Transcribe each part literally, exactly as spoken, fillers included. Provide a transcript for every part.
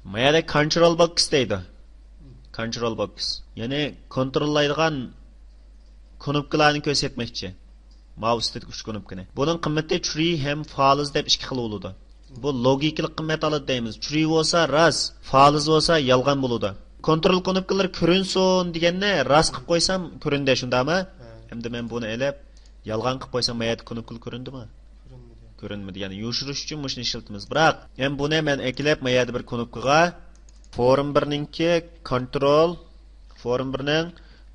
ما يەردە كونترول بوكس دەيدۇ. كونترول بوكس. يەنى كونتروللايدىغان كۇنۇپكىلارنى كۆرسەتمەكچى. ماۋۇ ئۈستىدىكى ئۈچ كۇنۇپكىنى. بۇنىڭ قىممىتى ترۇ ھەم فالس دەپ ئىككى خىل بولىدۇ. بۇ لوگىكىلىق قىممەت ئالىدۇ دەيمىز. ترۇ بولسا راست، فالس بولسا يالغان بولىدۇ. كونترول كۇنۇپكىلىرى كۆرۈنسۇن دېگەننى راست قىلىپ قويسام كۆرۈندى، شۇنداقمۇ؟ ھە. ئەمدى مەن بۇنى ئېلىپ يالغان قىلىپ قويسام، ما يەردە كۇنۇپكىلار كۆرۈندىمۇ؟ كۆرۈنمىدى. كۆرۈنمىدى. يەنى يوشۇرۇش ئۈچۈن مۇشۇنى ئىشلىتىمىز. بىراق، ھەم بۇنى مەن ئەكېلىپ، ما يەردە بىر كۇنۇپكىغا فورم بىرنىڭكى كونترول، فورم بىرنىڭ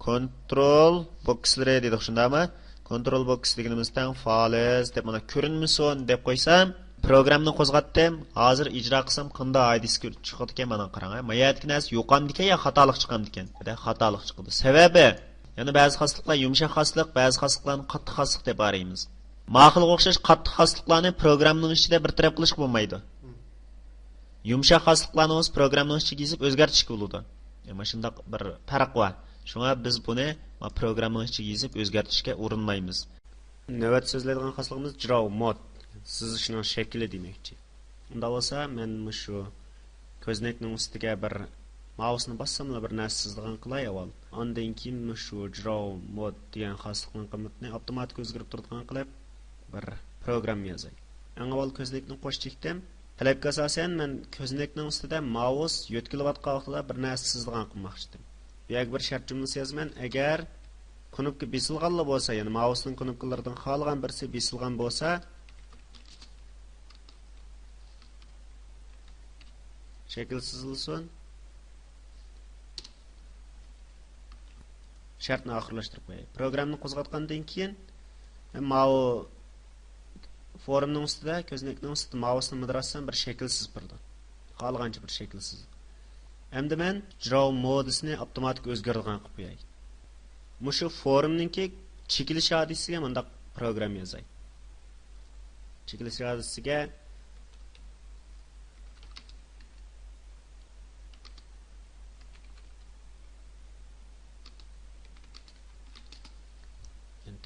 كونترول بوكسلىرى دېدۇق، شۇنداقمۇ؟ كونترول بوكس دېگىنىمىز تەڭ فالس دەپ، مانا كۆرۈنمىسۇن دەپ قويسام، پروگراممىنى قوزغاتتىم. ھازىر ئىجرا قىلسام، قانداق ھادىسە چىقىدىكەن، مانا قاراڭ. ما يەردىكى نەرسە يوقامدىكەن يا خاتالىق چىقامدىكەن؟ خاتالىق چىقىدۇ. سەۋەبى، يەنە بەزى خاسلىقلار يۇمشاق خاسلىق، بەزى خاسلىقلارنى قاتتىق خاسلىق دەپ ئايرىيمىز. ماقۇلغا ئوخشاش قاتتىق خاسلىقلارنى پروگراممىنىڭ ئىچىدە بىر تەرەپ قىلىشقا بولمايدۇ. يۇمشاق خاسلىقلارنى بولسا پروگراممىنىڭ ئىچىگە يېزىپ ئۆزگەرتىشكە بولىدۇ. يا، مانا شۇنداق بىر پەرق بار. شۇڭا بىز بۇنى، ما، پروگراممىنىڭ ئىچىگە يېزىپ ئۆزگەرتىشكە ئۇرۇنمايمىز. نۆۋەتتە سۆزلەيدىغان خاسلىقىمىز دراۋ مود، سىزىشنىڭ شەكلى دېمەكچى. ئۇنداق بولسا، مەن مۇشۇ كۆزنەكنىڭ ئۈستىگە بىر مائۇسنى باسساملا بىر نەرسە سىزىدىغان قىلاي ئاۋۋال. ئاندىن كېيىن مۇشۇ دراۋ مود دېگەن خاسلىقنىڭ قىممىتىنى ئاپتوماتىك ئۆزگىرىپ تۇرىدىغان قىلىپ بىر پروگرامما يازاي. ئەڭ ئاۋۋال كۆزنەكنى قوش چەكتىم. تەلەپكە ئاساسەن مەن كۆزنەكنىڭ ئۈستىدە مائۇس يۆتكىلىۋاتقان ۋاقتىدا بىر نەرسە سىزىدىغان قىلماقچىدىم. بۇ يەرگە بىر شەرت جۈملىسى يازىمەن. ئەگەر كۇنۇپكا بېسىلغانلا بولسا، يەنى مائۇسنىڭ كۇنۇپكىلىرىدىن خالىغان بىرسى بېسىلغان بولسا، شەكىل سىزىلسۇن. شەرتنى ئاخىرلاشتۇرۇپ قوياي. پروگراممىنى قوزغاتقاندىن كېيىن، مەن ماۋۇ فورمنىڭ ئۈستىدە، كۆزنەكنىڭ ئۈستىدە مائۇسنى مىدىرلىسام، بىر شەكىل سىزىپ بېرىدۇ. خالىغانچە بىر شەكىل سىزىپ. ئەمدى مەن دراۋ مودىسىنى ئاپتوماتىك ئۆزگىرىدىغان قىلىپ قوياي. مۇشۇ فورمنىڭكى چېكىلىش ھادىسىسىگە مۇنداق پروگرامما يازاي. چېكىلىش ھادىسىسىگە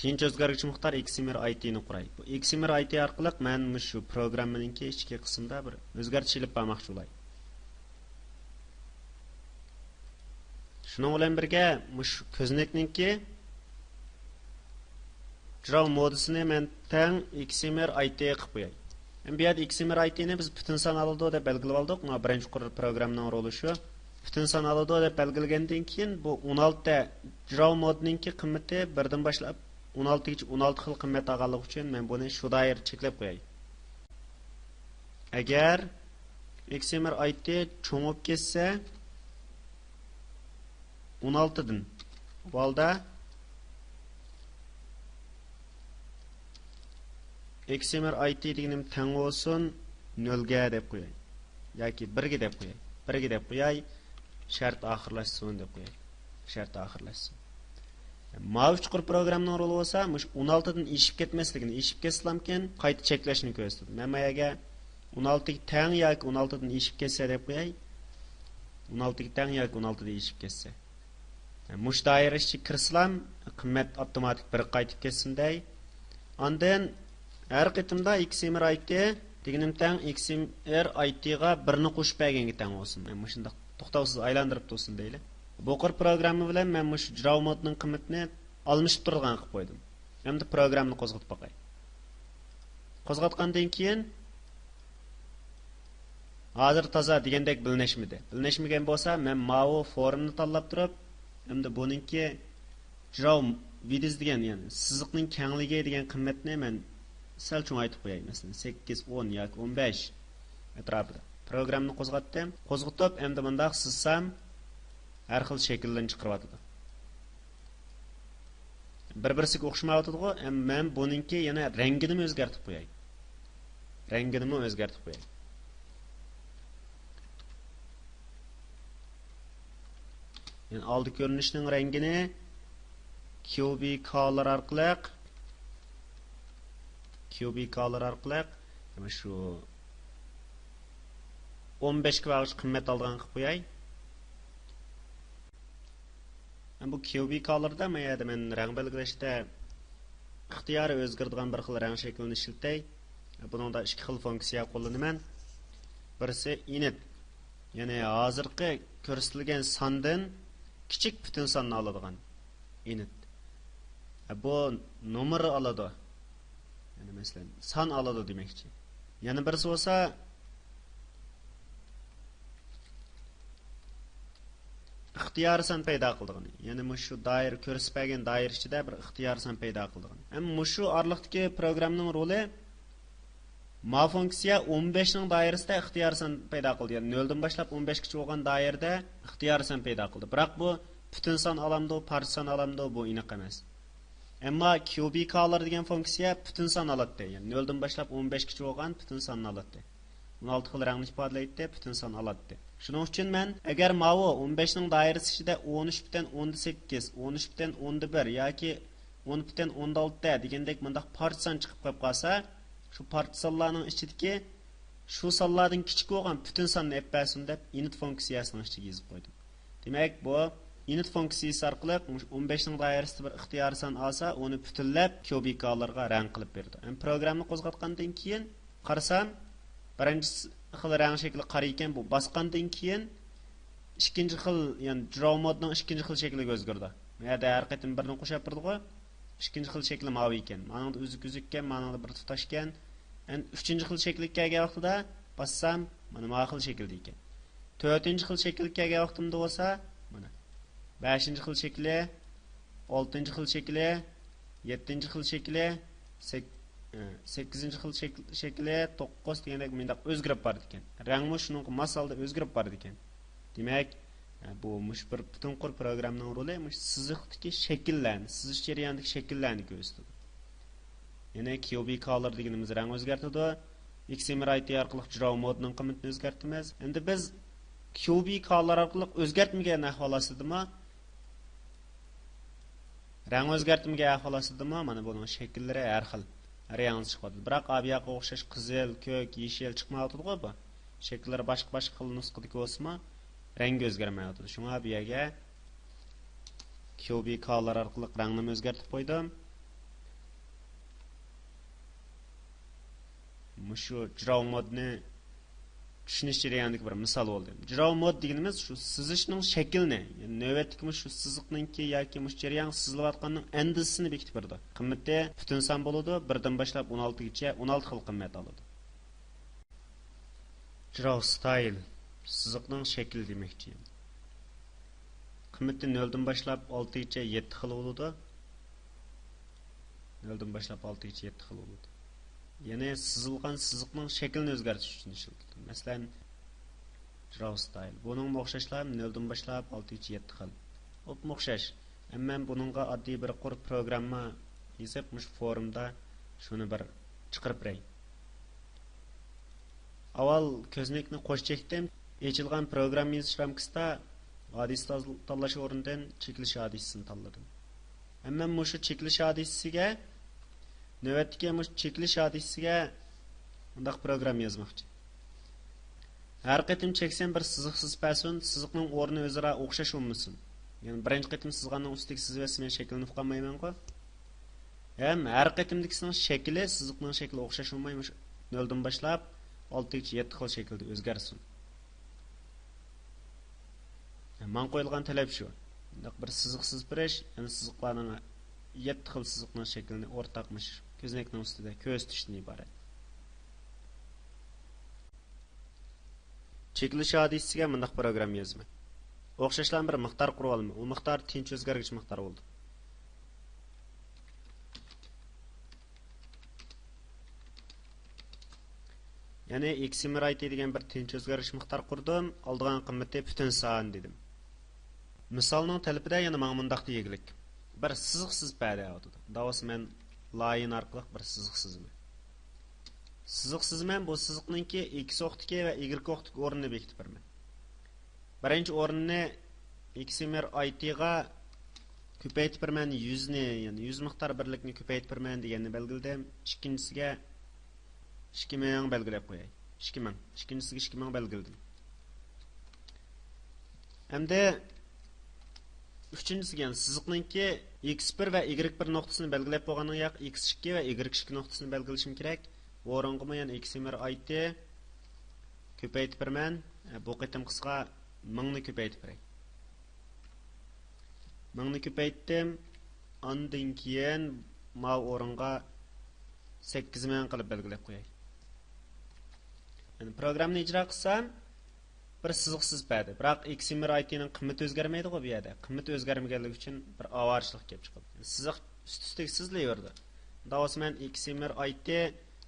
تىنچ ئۆزگەرگۈچى مىقدار ئېكسىمېر ئايتىنى قۇراي. بۇ ئېكسىمېر ئايتى ئارقىلىق مەن مۇشۇ پروگراممىنىڭكى ئىچكى قىسمىدا بىر ئۆزگەرتىش ئېلىپ بارماقچى بولاي. شۇنىڭ بىلەن بىرگە، مۇشۇ كۆزنەكنىڭكى دراۋ مودىسىنى مەن تەڭ ئېكسىمېر ئايتى قىلىپ قوياي. ئەمدى بۇ يەردە ئېكسىمېر ئايتىنى بىز پۈتۈن سان ئالىدۇ دەپ بەلگىلىۋالدۇق. مانا بىرىنچى قۇر پروگراممىنىڭ رولى شۇ. پۈتۈن سان ئالىدۇ دەپ بەلگىلىگەندىن كېيىن، بۇ ئون ئالتە، دراۋ مودنىڭكى قىممىتى بىردىن باشلاپ ئون ئالتىگىچە، ئون ئالتە خىل قىممەت ئالغانلىقى ئۈچۈن مەن بۇنى شۇ دائىرىدە چەكلەپ قوياي. ئەگەر ئېكسىمېر ئايتى چوڭىيىپ كەتسە، ئون ئالتىدىن، ئۇ ھالدا ئېكسىمېر ئايتى دېگىنىم تەڭ بولسۇن نۆلگە دەپ قوياي. ياكى بىرگە دەپ قوياي. بىرگە دەپ قوياي. شەرت ئاخىرلاشسۇن دەپ قوياي. شەرت ئاخىرلاشسۇن. ماۋۇ ئۈچ قۇر پروگراممىنىڭ رولى بولسا، مۇشۇ ئون ئالتىدىن ئېشىپ كەتمەسلىكىنى، ئېشىپ كەتسىلامكىن قايتا چەكلەشنى كۆرسىتىدۇ. مەن ما يەرگە ئون ئالتىگە تەڭ ياكى ئون ئالتىدىن ئېشىپ كەتسە دەپ قوياي. ئون ئالتىگە تەڭ ياكى ئون ئالتىدىن ئېشىپ كەتسە. مۇشۇ دائىرە ئىچىگە كىرسىلام، قىممەت ئاپتوماتىك بىرگە قايتىپ كەتسۇن دەي. ئاندىن ھەر قېتىمدا ئېكسىمېر ئايتى دېگىنىم تەڭ ئېكسىمېر ئايتىغا بىرنى قوشۇپ بەرگەنگە تەڭ بولسۇن. مەن مۇشۇنداق توختاۋسىز ئايلاندۇرۇپ تۇرسۇن دەيلى. بۇ قۇر پروگرامما بىلەن مەن مۇشۇ دراۋ مودنىڭ قىممىتىنى ئالمىشىپ تۇرىدىغان قىلىپ قويدۇم. ئەمدى پروگراممىنى قوزغىتىپ باقاي. قوزغاتقاندىن كېيىن، ھازىر تازا دېگەندەك بىلىنەشمىدى. بىلىنەشمىگەن بولسا، مەن ماۋۇ فورمنى تانلاپ تۇرۇپ، ئەمدى بۇنىڭكى دراۋ ۋىدىز دېگەن، يەنى سىزىقنىڭ كەڭلىكى دېگەن قىممەتنى مەن سەل چوڭايتىپ قوياي. مەسىلەن، سەككىز، ئون ياكى ئون بەش ئەتراپىدا. پروگراممىنى قوزغاتتىم. قوزغىتىپ، ئەمدى مۇنداق سىزسام، ھەر خىل شەكىللەرنى چىقىرىۋاتىدۇ. بىر-بىرسىگە ئوخشىمايۋاتىدىغۇ؟ ئەم-، مەن بۇنىڭكى يەنە رەڭگىنىمۇ ئۆزگەرتىپ قوياي. رەڭگىنىمۇ ئۆزگەرتىپ قوياي. يەنە ئالدى كۆرۈنۈشنىڭ رەڭگىنى كيۇ بى كالر ئارقىلىق، كيۇ بى كالر ئارقىلىق، مانا شۇ ئون بەشكە بارغۇچە قىممەت ئالىدىغان قىلىپ قوياي. بۇ كيۇ بى كالردا ما يەردە مەن رەڭ بەلگىلەشتە ئىختىيارىي ئۆزگىرىدىغان بىر خىل رەڭ شەكلىنى ئىشلىتەي. بۇنىڭدا ئىككى خىل فۇنكسىيە قوللىنىمەن. بىرسى ئىنىت. يەنى ھازىرقى كۆرسىتىلگەن ساندىن كىچىك پۈتۈن ساننى ئالىدىغان ئىنىت. ھە، بۇ نومۇر ئالىدۇ. يەنى مەسىلەن، سان ئالىدۇ دېمەكچى. يەنە بىرسى بولسا، ئىختىيارىي سان پەيدا قىلىدىغىنى. يەنى مۇشۇ دائىرە، كۆرسىتىپ بەرگەن دائىرە ئىچىدە بىر ئىختىيارىي سان پەيدا قىلىدىغىنى. ھەم مۇشۇ ئارىلىقتىكى پروگراممىنىڭ رولى، ما فۇنكسىيە ئون بەشنىڭ دائىرىسىدە ئىختىيارىي سان پەيدا قىلدى. يەنى نۆلدىن باشلاپ ئون بەشكىچە بولغان دائىرىدە ئىختىيارىي سان پەيدا قىلدى. بىراق بۇ پۈتۈن سان ئالامدۇ، پارچە سان ئالامدۇ، بۇ ئېنىق ئەمەس. ئەمما كيۇبىكالار دېگەن فۇنكسىيە پۈتۈن سان ئالاتتى. يەنى نۆلدىن باشلاپ ئون بەشكىچە بولغان پۈتۈن ساننى ئالاتتى. ئون ئالتە خىل رەڭنى ئىپادىلەيتتى، پۈتۈن سان ئالاتتى. شۇنىڭ ئۈچۈن مەن، ئەگەر ماۋۇ ئون بەشنىڭ دائىرىسى ئىچىدە ئون ئۈچ پۈتۈن ئوندىن سەككىز، ئون ئۈچ پۈتۈن ئوندىن بىر ياكى ئون پۈتۈن ئوندىن ئالتە دېگەندەك مۇنداق پارچە سان چىقىپ قېلىپ قالسا، شۇ پارچە سانلارنىڭ ئىچىدىكى شۇ سانلاردىن كىچىك بولغان پۈتۈن ساننى ئېلىپ بەرسۇن دەپ، ئىنىت فۇنكسىيەسىنىڭ ئىچىگە يېزىپ قويدۇم. دېمەك، بۇ ئىنىت فۇنكسىيىسى ئارقىلىق مۇشۇ ئون بەشنىڭ دائىرىسىدە بىر ئىختىيارىي سان ئالسا، ئۇنى پۈتۈنلەپ كيۇبىكالارغا رەڭ قىلىپ بېرىدۇ. ھەم پروگراممىنى قوزغاتقاندىن كېيىن قارىسام، بىرىنچى خىل رەڭ شەكلى قارا ئىكەن، بۇ باسقاندىن كېيىن ئىككىنچى خىل، يەنى جراو مودنىڭ ئىككىنچى خىل شەكلىگە ئۆزگىرىدۇ. بۇ يەردە ھەر قېتىم بىرنى قوشۇپ بېرىدىغۇ. ئىككىنچى خىل شەكلى ماۋۇ ئىكەن. مانىڭدا ئۈزۈك ئۈزۈك ئىكەن، مانىڭدا بىر تۇتاش ئىكەن. ئەمدى ئۈچىنچى خىل شەكلىگە كەلگەن ۋاقتىدا باسسام، مانا ما خىل شەكىلدە ئىكەن. تۆتىنچى خىل شەكىلگە كەلگەن ۋاقتىمدا بولسا، مانا بەشىنچى خىل شەكلى، ئالتىنچى خىل شەكلى، يەتتىنچى خىل شەكلى، سەك-، ئە، سەككىزىنچى خىل شەك-، شەكلى، توققۇز دېگەندەك مۇنداق ئۆزگىرىپ بارىدىكەن. رەڭمۇ شۇنىڭغا ماس ھالدا ئۆزگىرىپ بارىدىكەن. دېمەك، ئە، بۇ مۇشۇ بىر پۈتۈن قۇر پروگراممىنىڭ رولى مۇشۇ سىزىقتىكى شەكىللەرنى، سىزىش جەريانىدىكى شەكىللەرنى كۆرسىتىدۇ. يەنى كيۇبىكالار دېگىنىمىز رەڭ ئۆزگەرتىدۇ. ئېكسىمېر ئايتى ئارقىلىق جراو مودنىڭ قىممىتىنى ئۆزگەرتىمىز. ئەمدى بىز كيۇبىكالار ئارقىلىق ئۆزگەرتمىگەن ئەھۋال ئاستىدىمۇ، رەڭ ئۆزگەرتمىگەن ئەھۋال ئاستىدىمۇ، مانا بۇنىڭ شەكىللىرى ھەر خىل، ھەر يەڭزە چىقىۋاتىدۇ. بىراق ئا بۇ ياققا ئوخشاش قىزىل، كۆك، يېشىل چىقمايۋاتىدىغۇ بۇ. شەكىللىرى باشقا-باشقا خىل نۇسخىدىكى بولسىمۇ، رەڭگى ئۆزگەرمەيۋاتىدۇ. شۇڭا بۇ يەرگە كيۇبىكالار ئارقىلىق رەڭنىمۇ ئۆزگەرتىپ قويدۇم. مۇشۇ جراو مودنى چۈشىنىش جەريانىدىكى بىر مىسال بولدى. جراو مود دېگىنىمىز شۇ سىزىشنىڭ شەكلىنى، يەنى نۆۋەتتىكى مۇشۇ سىزىقنىڭكى ياكى مۇشۇ جەريان سىزىلىۋاتقاننىڭ ئەندىزىسىنى بېكىتىپ بېرىدۇ. قىممىتى پۈتۈن سان بولىدۇ، بىردىن باشلاپ ئون ئالتىگىچە ئون ئالتە خىل قىممەت ئالىدۇ. جراو ستايل، سىزىقنىڭ شەكلى دېمەكچى. قىممىتى نۆلدىن باشلاپ ئالتىگىچە يەتتە خىل بولىدۇ. نۆلدىن باشلاپ ئالتىگىچە يەتتە خىل بولىدۇ. يەنى سىزىلغان سىزىقنىڭ شەكلىنى ئۆزگەرتىش ئۈچۈن ئىشلىتىلىدۇ. مەسىلەن، جراو ستايل. بۇنىڭمۇ ئوخشاشلا نۆلدىن باشلاپ ئالتىگىچە يەتتە خىل. ئوپمۇ ئوخشاش. ئەمما مەن بۇنىڭغا ئاددىي بىر قۇر پروگرامما يېزىپ، مۇشۇ فورۇمدا شۇنى بىر چىقىرىپ بېرەي. ئاۋۋال كۆزنەكنى قوش چەكتىم. ئېچىلغان پروگرامما يېزىش رامكىسىدا ھادىسە تاز-، تاللاش ئورنىدىن چېكىلىش ھادىسىسىنى تاللىدىم. ھەم مەن مۇشۇ چېكىلىش ھادىسىسىگە، نۆۋەتتىكى مۇشۇ چېكىلىش ھادىسىسىگە مۇنداق پروگرامما يازماقچى. ھەر قېتىم چەكسەم بىر سىزىق سىزىپ بەرسۇن، سىزىقنىڭ ئورنى ئۆزئارا ئوخشاش بولمىسۇن. يەنى بىرىنچى قېتىم سىزغاننىڭ ئۈستىگە سىزىۋەتسە مەن شەكىللىنىپ قالمايمەنغۇ. ھەم ھەر قېتىمدىكىسىنىڭ شەكلى سىزىقنىڭ شەكلى ئوخشاش بولماي، مۇشۇ نۆلدىن باشلاپ ئالتىگىچە يەتتە خىل شەكىلدە ئۆزگەرسۇن. ماڭا قويۇلغان تەلەپ شۇ. بۇنداق بىر سىزىق سىزىپ بېرىش، يەنى سىزىقلارنىڭ يەتتە خىل سىزىقنىڭ شەكلىنى ئورتاق مۇشۇ كۆزنەكنىڭ ئۈستىدە كۆرسىتىشتىن ئىبارەت. چېكىلىش ھادىسىسىگە مۇنداق پروگرامما يازىمەن. ئوخشاشلا بىر مىقدار قۇرۇۋالىمەن. ئۇ مىقدار تىنچ ئۆزگەرگۈچ مىقدار بولىدۇ. يەنى ئېكسىمېر ئايتى دېگەن بىر تىنچ ئۆزگەرگۈچ مىقدار قۇردۇم. ئالىدىغان قىممىتى پۈتۈن سان دېدىم. مىسالنىڭ تەلىپىدە يەنە ماڭا مۇنداق دېگۈلۈك. بىر سىزىق سىزىپ بەر دەۋاتىدۇ. داۋاسى مەن لاين ئارقىلىق بىر سىزىق سىزىمەن. سىزىق سىزىمەن، بۇ سىزىقنىڭكى ئېكس ئوقتىكى ۋە ئىگرېك ئوقتىكى ئورنىنى بېكىتىپ بېرىمەن. بىرىنچى ئورۇننى ئېكسىمېر ئايتىغا كۆپەيتىپ بېرىمەن، يۈزنى، يەنى يۈز مىقدار بىرلىكنى كۆپەيتىپ بېرىمەن دېگەننى بەلگىلىدىم. ئىككىنچىسىگە ئىككى مىڭ بەلگىلەپ قوياي. ئىككى مىڭ. ئىككىنچىسىگە ئىككى مىڭ بەلگىلىدىم. ئەمدى ئۈچىنچىسىگە، يەنى سىزىقنىڭكى ئېكس بىر ۋە ئىگرېك بىر نۇقتىسىنى بەلگىلەپ بولغاندىن كېيىن، ئېكس ئىككى ۋە ئىگرېك ئىككى نۇقتىسىنى بەلگىلىشىم كېرەك. بۇ ئورۇنغىمۇ يەنە ئېكسىمېر ئايتى كۆپەيتىپ بېرىمەن. بۇ قېتىمقىسىغا مىڭنى كۆپەيتىپ بېرەي. مىڭنى كۆپەيتتىم. ئاندىن كېيىن ماۋۇ ئورۇنغا سەككىز مىڭ قىلىپ بەلگىلەپ قوياي. يەنى پروگراممىنى ئىجرا قىلسام، بىر سىزىق سىزىپ بەردى. بىراق ئېكسىمېر ئايتىنىڭ قىممىتى ئۆزگەرمەيدىغۇ بۇ يەردە. قىممىتى ئۆزگەرمىگەنلىكى ئۈچۈن بىر ئاۋارىچىلىق كېلىپ چىقىدۇ. سىزىق ئۈست-ئۈستىگە سىزىلىۋېرىدۇ. مۇنداق بولسا مەن ئېكسىمېر ئايتى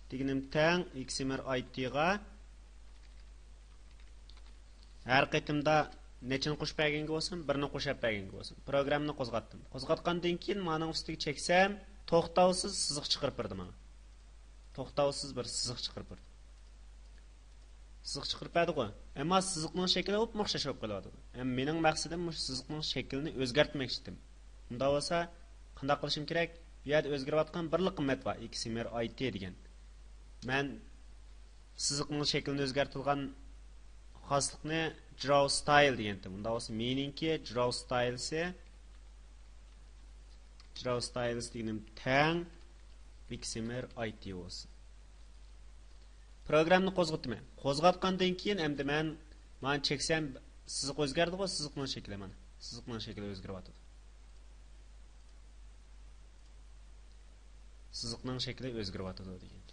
دېگىنىم تەڭ ئېكسىمېر ئايتىغا ھەر قېتىمدا نەچچىنى قوشۇپ بەرگەنگە بولسۇن، بىرنى قوشۇپ بەرگەنگە بولسۇن. پروگراممىنى قوزغاتتىم. قوزغاتقاندىن كېيىن مانىڭ ئۈستىگە چەكسەم، توختاۋسىز سىزىق چىقىرىپ بەردى ماڭا. توختاۋسىز بىر سىزىق چىقىرىپ بەردى. سىزىق چىقىرىپ بەردىغۇ. ئەمما سىزىقنىڭ شەكلى ئوپمۇ ئوخشاش بولۇپ قېلىۋاتىدۇ. ھەم مېنىڭ مەقسىتىم مۇشۇ سىزىقنىڭ شەكلىنى ئۆزگەرتمەكچىدىم. ئۇنداق بولسا، قانداق قىلىشىم كېرەك؟ بۇ يەردە ئۆزگىرىۋاتقان بىرلا قىممەت بار، ئېكسىمېر ئايتى دېگەن. مەن سىزىقنىڭ شەكلىنى ئۆزگەرتىدىغان خاسلىقنى جراو ستايل دېگەنتىم. ئۇنداق بولسا، مېنىڭكى جراو ستايلسى، جراو ستايلس دېگىنىم تەڭ ئېكسىمېر ئايتى بولسۇن. پروگراممىنى قوزغىتىمەن. قوزغاتقاندىن كېيىن ئەمدى مەن مانا چەكسەم، سىزىق ئۆزگەردىغۇ، سىزىقنىڭ شەكلى مانا. سىزىقنىڭ شەكلى ئۆزگىرىۋاتىدۇ. سىزىقنىڭ شەكلى ئۆزگىرىۋاتىدۇ دېگەن.